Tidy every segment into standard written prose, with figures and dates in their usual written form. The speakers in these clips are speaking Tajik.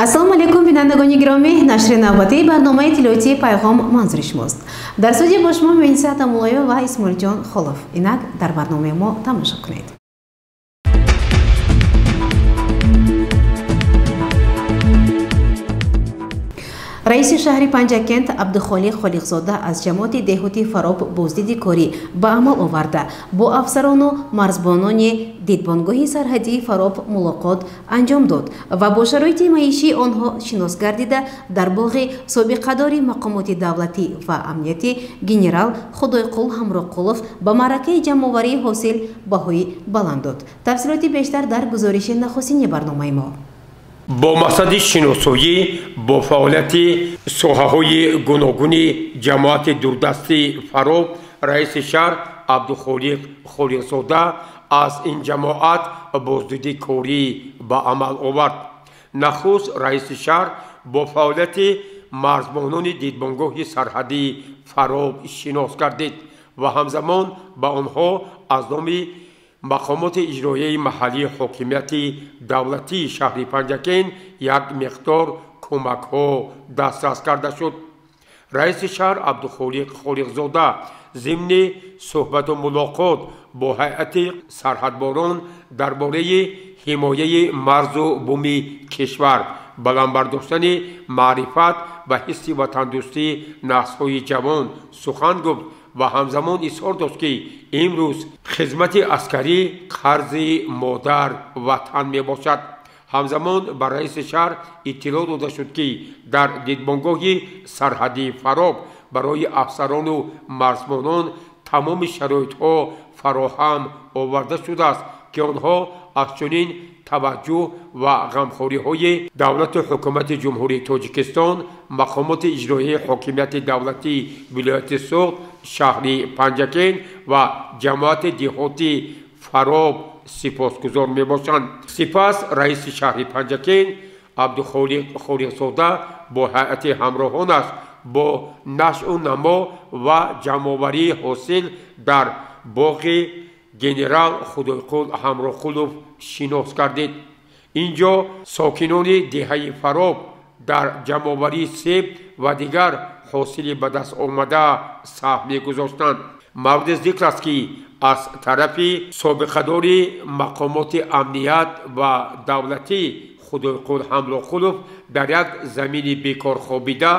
Ассалому алайкум, бинандагони гиромӣ. Нашри навбатии барномаи иттилоотии Пайғом манзури шумост. Дар студия бо шумо Муиниса Атамуллоева ва Исмоилҷон Холов. Инак дар барномаи мо тамошо кунед. Раиси шаҳри Панҷакент Абдухолиқ Холиқзода аз ҷамоати деҳоти Фароб боздиди корӣ ба амал оварда, бо афсарону марзбонони дидбонгоҳи сарҳадии Фароб мулоқот анҷом дод ва бо шароити маишии онҳо шинос гардида, дар боғи собиқадори мақомоти давлатӣ ва амниятӣ генерал Худойқул Ҳамроқулов ба маъракаи ҷамъоварии ҳосил баҳои баланд дод. Тафсилоти бештар дар гузориши нахустини барномаи мо. Бо мақсади шиносоӣ бо фаъолияти соҳаҳои гуногуни ҷамоати дурдасти Фароб, раиси шаҳр Абдухолиқ Холиқзода аз ин ҷамоат боздиди корӣ ба амал овард. Нахуст раиси шаҳр бо фаъолияти марзбонони дидбонгоҳи сарҳадии Фароб шинос гардид ва ҳамзамон ба онҳо аз номи мақомоти иҷроияи маҳаллии ҳокимияти давлатии шаҳри Панҷакент як миқдор кӯмакҳо дастрас карда шуд. Раиси шаҳр Абдухолиқ Холиқзода зимни суҳбату мулоқот бо ҳайати сарҳадборон дар бораи ҳимояи марзу буми кишвар, баланд бардоштани маърифат ва ҳисси ватандӯстии наслҳои ҷавон сухан гуфт ва ҳамзамон изҳор дошт, ки имрӯз хизмати аскарӣ қарзи модар ватан мебошад. Ҳамзамон ба раиси шаҳр иттилоъ дода шуд, ки дар дидбонгоҳи сарҳадии Фароб барои афсарону марзбонон тамоми шароитҳо фароҳам оварда шудааст, ки онҳо аз чунин таваҷҷӯҳ ва ғамхориҳои давлату ҳукумати Ҷумҳурии Тоҷикистон, мақомоти иҷроияи ҳокимияти давлатии вилояти Суғд, шаҳри Панҷакент ва ҷамоати деҳоти Фароб сипосгузор мебошанд. Сипас раиси шаҳри Панҷакент Абдухолиқ Холиқзода бо ҳайати ҳамроҳонаш бо нашъу намо ва ҷамъоварии ҳосил дар боғи генерал Худойқул Ҳамроқулов шинос гардид. Инҷо сокинони деҳаи Фароб дар ҷамъоварии себ ва дигар ҳосили ба даст омада саҳм мегузоштанд. Мавриди зикр аст, ки аз тарафи собиқадори мақомоти амният ва давлатӣ Худойқул Ҳамроқулов дар як замини бекорхобида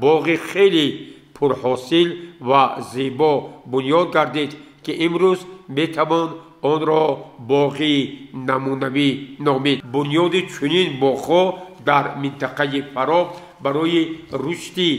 боғи хеле пурҳосил ва зебо бунёд гардид, ки имрӯз метавон онро боғи намунавӣ номид. Бунёди чунин боғҳо дар минтақаи Фароб барои рушди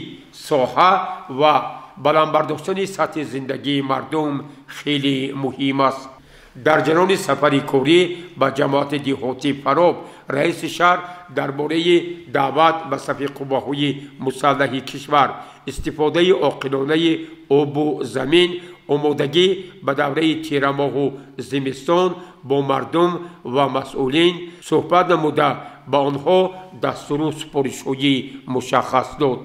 соҳа ва баланд бардоштани сатҳи зиндагии мардум хеле муҳим аст. Дар ҷараёни сафари корӣ ба ҷамоати деҳоти Фароб раиси шаҳр дар бораи даъват ба сафи қувваҳои мусаллаҳи кишвар, истифодаи оқилонаи обу замин, омодагӣ ба давраи тирамоҳу зимистон бо мардум ва масъулин суҳбат намуда, ба онҳо дастуру супоришҳои мушаххас дод.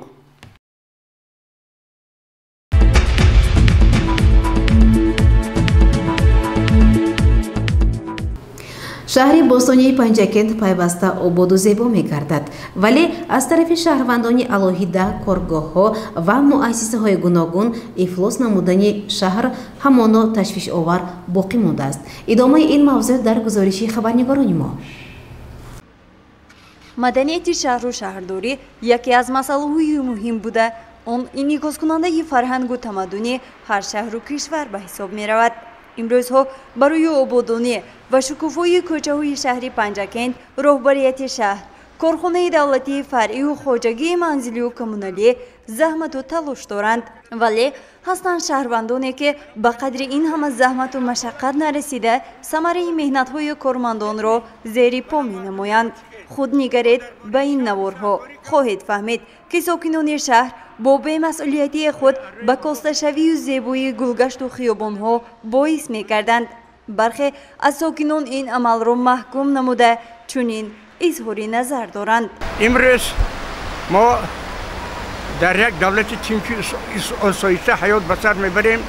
Шаҳри бостонии Панҷакент пайваста ободу зебо мегардад, вале аз тарафи шаҳрвандони алоҳида, коргоҳҳо ва муассисаҳои гуногун ифлос намудани шаҳр ҳамоно ташвишовар боқӣ мондааст. Идомаи ин мавзӯъ дар гузориши хабарнигорони мо. Маданияти шаҳру шаҳрдорӣ яке аз масъалаҳои муҳим буда, он инъикоскунандаи фарҳангу тамаддуни ҳар шаҳру кишвар ба ҳисоб меравад. Имрӯзҳо барои ободонӣ ва шукуфоии кӯчаҳои шаҳри Панҷакент роҳбарияти шаҳр, корхонаи давлатии фаръию хоҷагии манзилию коммуналӣ заҳмату талош доранд. Вале ҳастанд шаҳрвандоне, ки ба қадри ин ҳама заҳмату машаққат нарасида, самараи меҳнатҳои кормандонро зери по менамоянд. Худ нигаред ба ин наворҳо, хоҳед фаҳмид, ки сокинони шаҳр бо бемасъулиятии худ ба косташавию зебоии гулгашту хиёбонҳо боис мекарданд. Бархе аз сокинон ин амалро маҳкум намуда, чунин изҳори назар доранд. Имрӯз мо дар як давлати тинчу осоишта ҳаёт ба сар мебарем.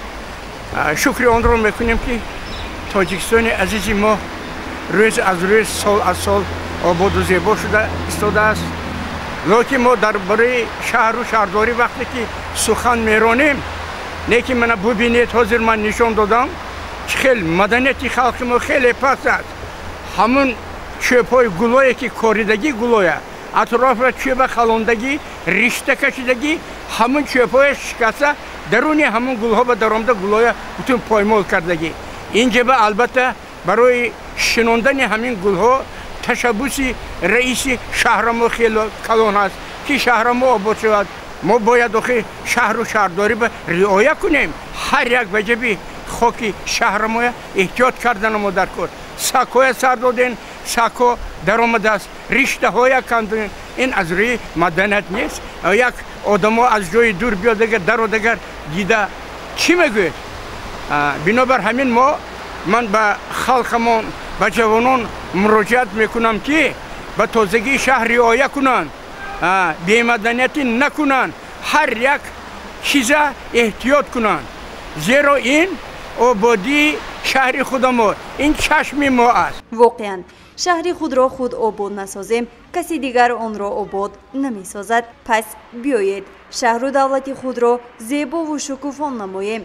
Шукри онро мекунем, ки Тоҷикистони азизи мо рӯз аз рӯз, сол аз сол ободу зебо шуда истодааст. Лекин мо дар бораи шаҳру шаҳрдорӣ вақте ки сухан меронем, не ки мана бубинед, ҳозир ман нишон додам, чӣ хел маданияти халқи мо хеле паст аст. Ҳамун чӯбҳои гулое ки коридагӣ гулоя, атрофа чӯба халондагӣ, ришта кашидагӣ, ҳамун чӯбҳоя шикаста даруни ҳамун гулҳо ба даромада гулоя бутун поймол кардагӣ. Ин ҷаба албатта барои шинондани ҳамин гулҳо ташаббуси раиси шаҳра мо хеле калон аст, ки шаҳра мо обод шавад. Мо бояд охи шаҳру шаҳрдорӣ ба риоя кунем. Ҳар як ваҷаби хоки шаҳра моя эҳтиёт кардана мо дар кор. Сакоя сар доден, сако даромадааст, риштаҳоя канден. Ин аз рӯи маданият нест. Як одамо аз ҷои дур биёд, агар дародагар дида чӣ мегӯед? Бинобар ҳамин мо ман ба халқамон, ба ҷавонон муроҷиат мекунам, ки ба тозагии шаҳр риоя кунанд, бемаданиятӣ накунанд, ҳар як чиза эҳтиёт кунанд, зеро ин ободии шаҳри худамо, ин чашми мо аст. Воқеан шаҳри худро худ обод насозем, каси дигар онро обод намесозад. Пас биёед шаҳру давлати худро зебову шукуфон намоем.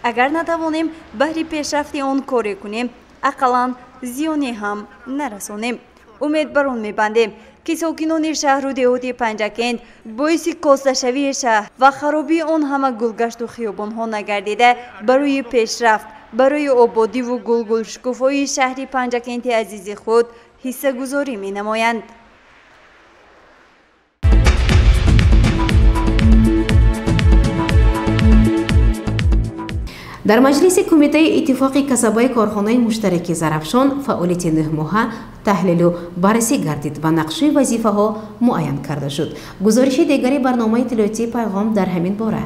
Агар натавонем баҳри пешрафти он коре кунем, ақаллан зиёне ҳам нарасонем. Умед бар он мебандем, ки сокинони шаҳру деҳоти Панҷакент боиси косташавии шаҳр ва харобии он ҳама гулгашту хиёбонҳо нагардида, барои пешрафт, барои ободиву гулгулшукуфоии шаҳри Панҷакенти азизи худ ҳиссагузорӣ менамоянд. Дар маҷлиси кумитаи иттифоқи касабаи корхонаи муштараки Зарафшон фаъолияти нӯҳмоҳа таҳлилу баррасӣ гардид ва нақшаи вазифаҳо муайян карда шуд. Гузориши дигари барномаи иттилоотии Пайғом дар ҳамин бора.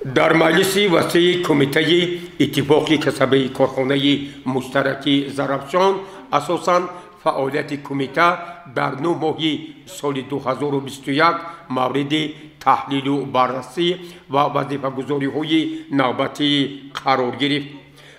Дар маҷлиси васеи кумитаи иттифоқи касабаи корхонаи муштараки Зарафшон асосан фаъолияти кумита дар 9 моҳи соли 2021 мавриди таҳлилу баррасӣ ва вазифагузориҳои навбатӣ қарор гирифт.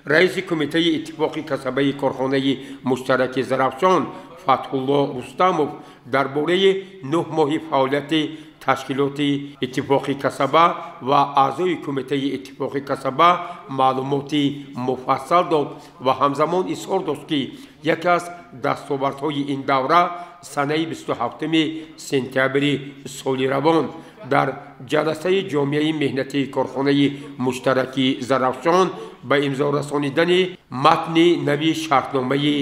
Раиси кумитаи иттифоқи касабаи корхонаи муштараки Зарафшон Фатҳулло Рустамов дар бораи 9 моҳи фаъолияти ташкилоти иттифоқи касаба ва аъзои кумитаи иттифоқи касаба маълумоти муфассал дод ва ҳамзамон изҳор дошт, ки яке аз дастовардҳои ин давра санаи 27 сентябри соли равон дар ҷаласаи ҷомеаи меҳнатии корхонаи муштараки Зарафшон ба имзо расонидани матни нави шартномаи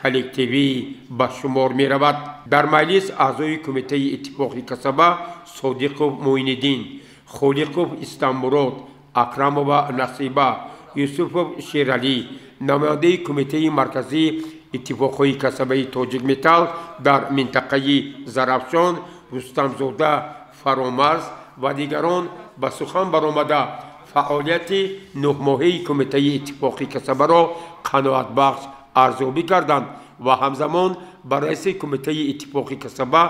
коллективӣ ба шумор меравад. Дар маҷлис аъзои кумитаи иттифоқи касаба Содиқов Муиниддин, Холиқов Истаммурод, Акрамова Насиба, Юсуфов Шералӣ, намояндаи кумитаи марказии иттифоқҳои касабаи Тоҷикметалл дар минтақаи Зарафшон Рустамзода Фаромарз ва дигарон ба сухан баромада фаъолияти нӯҳмоҳаи кумитаи иттифоқи касабаро қаноатбахш арзёбӣ карданд ва ҳамзамон ба раиси кумитаи иттифоқи касаба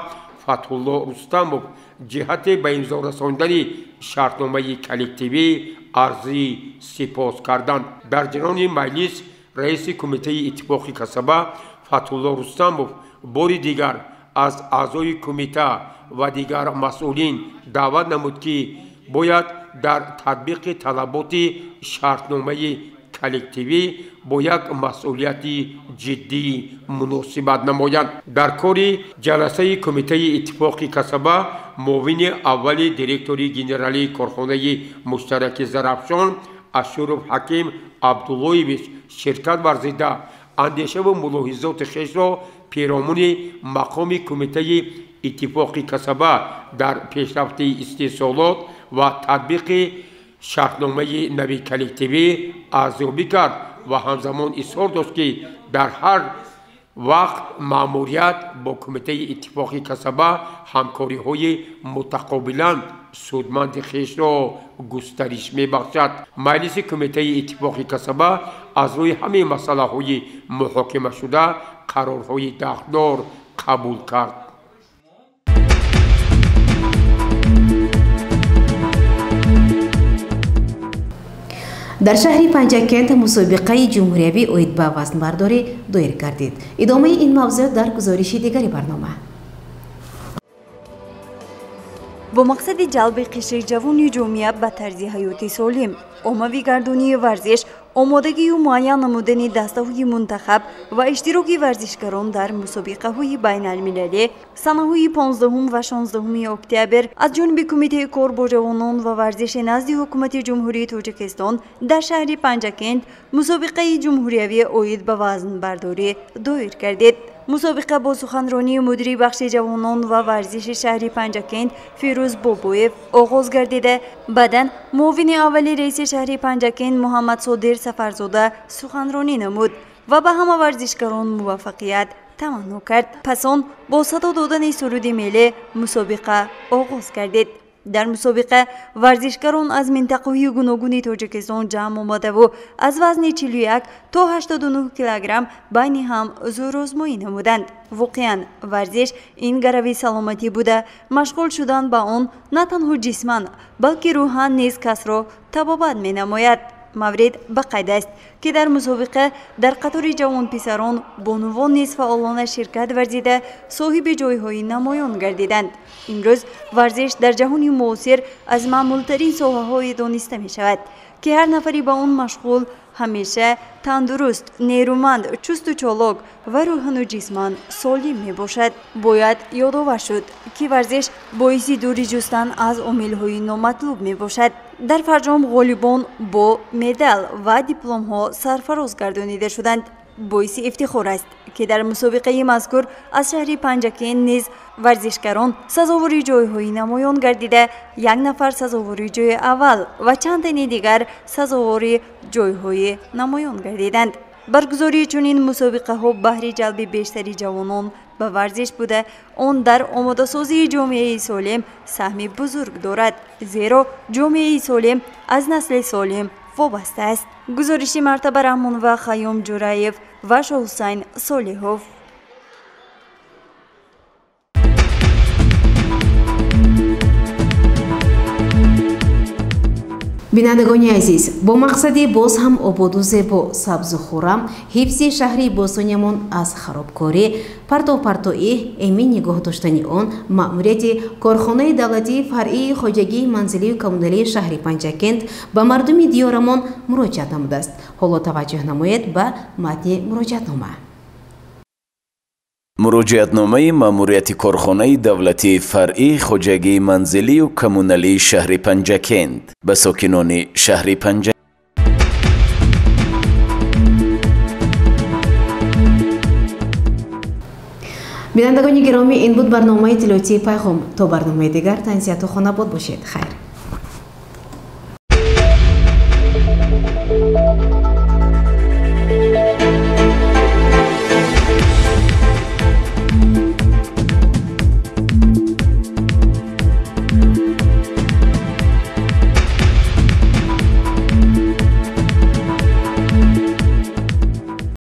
Фатҳулло Рустамов ҷиҳати ба имзо расондани шартномаи коллективӣ арзии сипос карданд. Дар ҷараёни маҷлис раиси кумитаи иттифоқи касаба Фатҳулло Рустамов бори дигар аз аъзои кумита ва дигар масъулин даъват намуд, ки бояд дар татбиқи талаботи шартномаи коллективӣ бо як масъулияти ҷиддӣ муносибат намоянд. Дар кори ҷаласаи кумитаи иттифоқи касаба муовини аввали директори генералии корхонаи муштараки Зарафшон Ашуров Ҳаким Абдуллоевич ширкат варзида андешаву мулоҳизоти хешро пиромуни мақоми кумитаи иттифоқи касаба дар пешрафти истеҳсолот ва татбиқи шартномаи нави коллективӣ арзёбӣ кард ва ҳамзамон изҳор дошт, ки дар ҳар вақт маъмурият бо кумитаи иттифоқи касаба ҳамкориҳои мутақобилан судманди хешро густариш мебахшад. Маҷлиси кумитаи иттифоқи касаба аз рӯи ҳамаи масъалаҳои муҳокимашуда қарорҳои дахлдор қабул кард. Дар шаҳри Панҷакент мусобиқаи ҷумҳуриявӣ оид ба вазнбардорӣ доир гардид. Идомаи ин мавзӯъ дар гузориши дигари барнома. Бо мақсади ҷалби қишри ҷавони ҷомеа ба тарзи ҳаёти солим, оммавӣ гардонии варзиш, омодагию муайян намудани дастаҳои мунтахаб ва иштироки варзишгарон дар мусобиқаҳои байналмилалӣ санаҳои 15 ва 16 октябр аз ҷониби Кумитаи кор бо ҷавонон ва варзиши назди Ҳукумати Ҷумҳурии Тоҷикистон дар шаҳри Панҷакент мусобиқаи ҷумҳуриявӣ оид ба вазнбардорӣ доир гардид. Мусобиқа бо суханронии мудири бахши ҷавонон ва варзиши шаҳри Панҷакент Фирӯз Бобоев оғоз гардида, баъдан муовини аввали раиси шаҳри Панҷакент Муҳаммадсодир Сафарзода суханронӣ намуд ва ба ҳама варзишгарон муваффақият таманно кард. Пас он бо садо додани суруди миллӣ мусобиқа оғоз гардид. Дар мусобиқа варзишгарон аз минтақаҳои гуногуни Тоҷикистон ҷамъ омадаву аз вазни 41 то 89 килограмм байни ҳам зӯрозмоӣ намуданд. Воқеан, варзиш ин гарави саломатӣ буда, машғул шудан ба он на танҳо ҷисман, балки рӯҳан низ касро табобат менамояд. Маврид ба қайд аст, ки дар мусобиқа дар қатори ҷавонписарон бонувон низ фаъолона ширкат варзида, соҳиби ҷойҳои намоён гардиданд. Имрӯз варзиш дар ҷаҳони муосир аз маъмултарин соҳаҳое дониста мешавад, ки ҳар нафаре ба он машғул ҳамеша тандуруст, нерӯманд, чусту чолок ва рӯҳану ҷисман солим мебошад. Бояд ёдовар шуд, ки варзиш боиси дурӣ ҷустан аз омилҳои номатлуб мебошад. Дар фарҷом ғолибон бо медал ва дипломҳо сарфароз гардонида шуданд. Боиси ифтихор аст, ки дар мусобиқаи мазкур аз шаҳри Панҷакент низ варзишгарон сазовори ҷойҳои намоён гардида, як нафар сазовори ҷои аввал ва чанд тани дигар сазовори ҷойҳои намоён гардиданд. Баргузории чунин мусобиқаҳо баҳри ҷалби бештари ҷавонон ба варзиш буда, он дар омодасозии ҷомеаи солим саҳми бузург дорад, зеро ҷомеаи солим аз насли солим вобаста аст. Гузориши Мартаба Раҳмонова, Хайём Ҷураев ва Шоҳусайн Солиҳов. Бинандагони азиз, бо мақсади боз ҳам ободу зебо, сабзу хуррам, ҳифзи шаҳри бостониямон аз харобкорӣ, партовпартоӣ, эмин нигоҳ доштани он, маъмурияти корхонаи давлатии фаръии хоҷагии манзилию коммуналии шаҳри Панҷакент ба мардуми диёрамон муроҷиат намудааст. Ҳоло таваҷҷӯҳ намоед ба матни муроҷиатнома. Муроҷиатномаи маъмурияти корхонаи давлатии фаръии хоҷагии манзилию коммуналии шаҳри Панҷакент ба сокинони шаҳри Панҷакент. Бинандагони гиромӣ, ин буд барномаи иттилоотии Пайғом. То барномаи дигар тансиҳату хонабод бошед. Хайр.